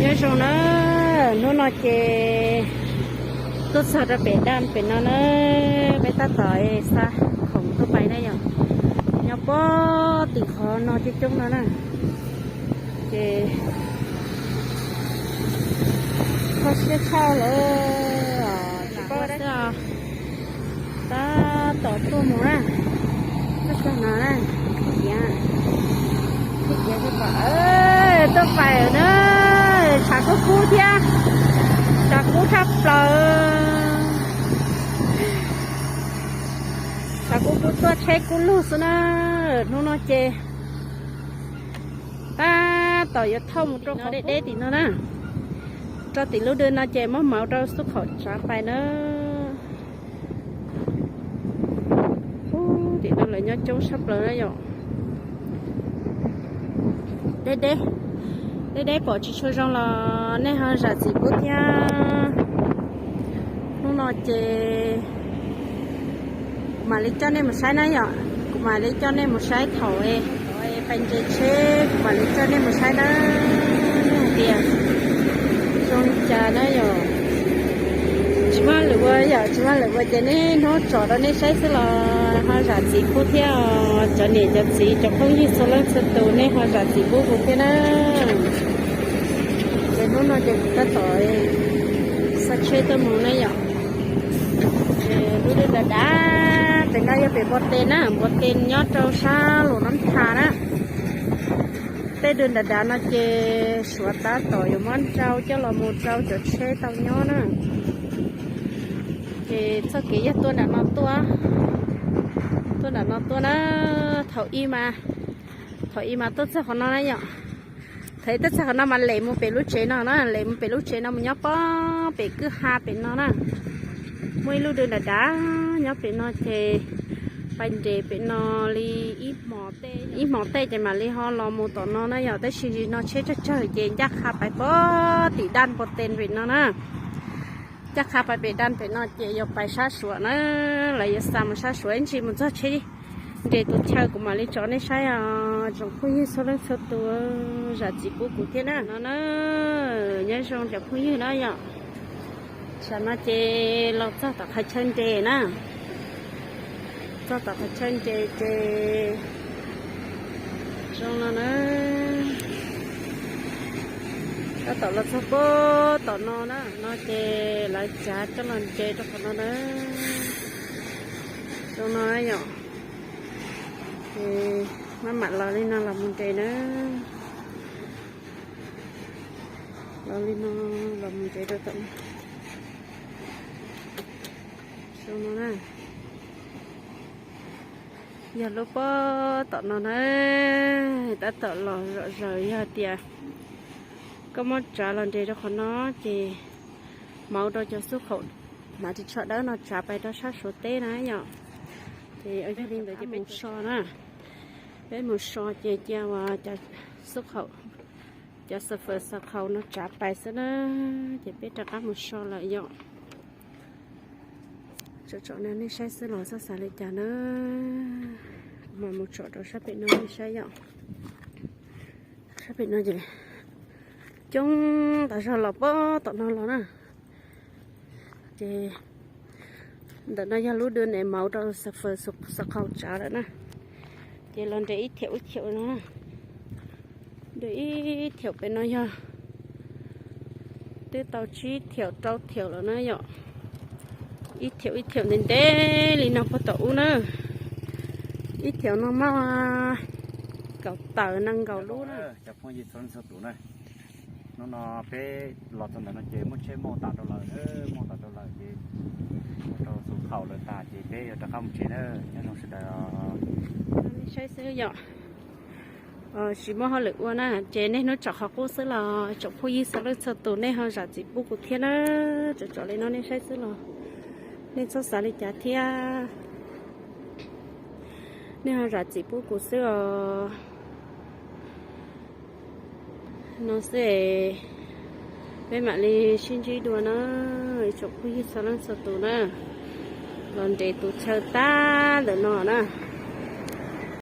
Nyob zoo na, hnub no ces tuaj txog rau pem daj pem no na, peb tab tom xa khoom tuaj pais na yom. Nyob puag tim qhov no coob coob no na, ces kho siab tshaj lawm, tsis paub xwb os. Tab tom tuaj mus na, tuaj txog no na, khiav, khiav tuaj pais na, tshav kub kub thiab, tshav kub tshaj plaws, tshav kub kub tuaj tsheb kub lug xwb na. Hnub no ces tab tom yuav thauj mus rau qhov deb deb tim no na, rau tim lub dw no ces muab mauv rau xub khaum tsav pais na. Ub, tim no lawv nyob coob tshaj plaws na yom. Deb deb, deb deb pom tsis tshua zoo los nej ho zam txim pub thiab. Hnub no ces kuv mam li coj nej mus saib na yom, kuv mam li coj nej mus saib thaum pais nres tsheb, kuv mam li coj nej mus saib na, hais tias zoo li cas na yom. Tsis muaj lwm ua yom, tsis muaj lwm ua ces niaj hnub tsom rau nej saib xwb los ho zam txim pub thiab os. Cov niam cov txiv cov phooj ywg txhua leej txhua tus nej ho zam txim pub kuv thiab na. Ces hnub no ces kuv tab tom xa tsheb tuaj mus na yom. Ces lub dw dav dav pem no yog pem Npua Tes na, Npua Tes nyob rau sab Luam Nab Thas na. Tej dw dav dav no ces Suav tab tom yuav muab nrau coj los mus rau cov tsheb tau nyob na. Ces txoj kev yog tuaj nram no tuaj, tuaj nram no tuaj na. Thaum ib mas, thaum ib mas tuaj txog qhov no na yom. Thaum ib tuaj txog qhov no mas lem mus pem lub tsev no na, lem mus pem lub tsev no mus nyob pob pem kwj ha pem no na. Muaj ib lub dw dav dav nyob pem no ces pais nres pem no li ib hmos tej ces mam li ho los mus tom no na yom. Tab sis no tsheb tsawg tsawg ces ncaj qha pais pob tim daj Npua Tes pem no na. Ncaj qha pais pem daj pem no ces yuav pais sab Suav na, lawv yuav xa mus sab Suav ib ntsis mus txog tsheb nres tus chaw kuv mam li tso nej saib os. Tsoom phooj ywg txhua leej txhua tus zam txim pub kuv thiab na. No na, nyob zoo cov phooj ywg na yom. Tam no ces los txog tom qhov chaw nres na, txog tom qhov chaw nres ces zoo no na. Tab tom los txog puag tom no na, no ces lawv tsav coj los nres rau qhov no na. Zoo no na yom. Ces maj mam los li no los mus nres na. Los li no los mus nres rau tom no. Zoo no na. Yog lub puag tom no na, tab tom los zom zaws, yog tias koj muab tsav los nres rau qhov no ces mauv rau cov xub khaum hnav ris tsho dawb no tsav pais rau sab Suav teb na yom. Ces yog li ntawd ces peb so na, peb mus so ces cia uas cov xub khaum, cov xav fawm xav khaum no tsav pais xwb na, ces peb rov qab mus so lawm yom. Tsom tsom nej saib xwb los txhob xav li cas na. Kuv mam mus tsom rau sab pem no nej saib yom. Sab pem no ces coob tas zog los puag tom no los na. Ces ntawm no yog lub dw ne mauv rau xav fawm xav khaum tsav lawm na. Ces los nres ib thiaum ib thiaum no, nres ib thiaum pem no yog twb tau tsib thiaum rau thiaum lawm na yom. Ib thiaum ib thiaum ntev ntev li no puag tom ub na. Ib thiaum no muaj kaum tawm nees nkaum lub na. Cov phooj ywg txhua leej txhua tus na, hnub no peb los txog ntawm no ces muaj tsheb muaj tas rau lawm, muaj tas rau lawm ces mus rau xub khaum lawm tas ces peb yuav rov qab mus tsev na. Nyob zoo sawv daws. Saib xwb yom. Tsis muaj hauj lwm ua na, ces niaj hnub tsom qhov qub xwb los tsoom phooj ywg txhua leej txhua tus nej ho zam txim pub kuv thiab na. Tsom tsom li no nej saib xwb los nej txhob xav li cas thiab. Nej ho zam txim pub kuv xwb os. No xwb, peb mam li sib ntsib dua na, tsoom phooj ywg txhua leej txhua tus na. Los nres tus chaw tag ntawm no na.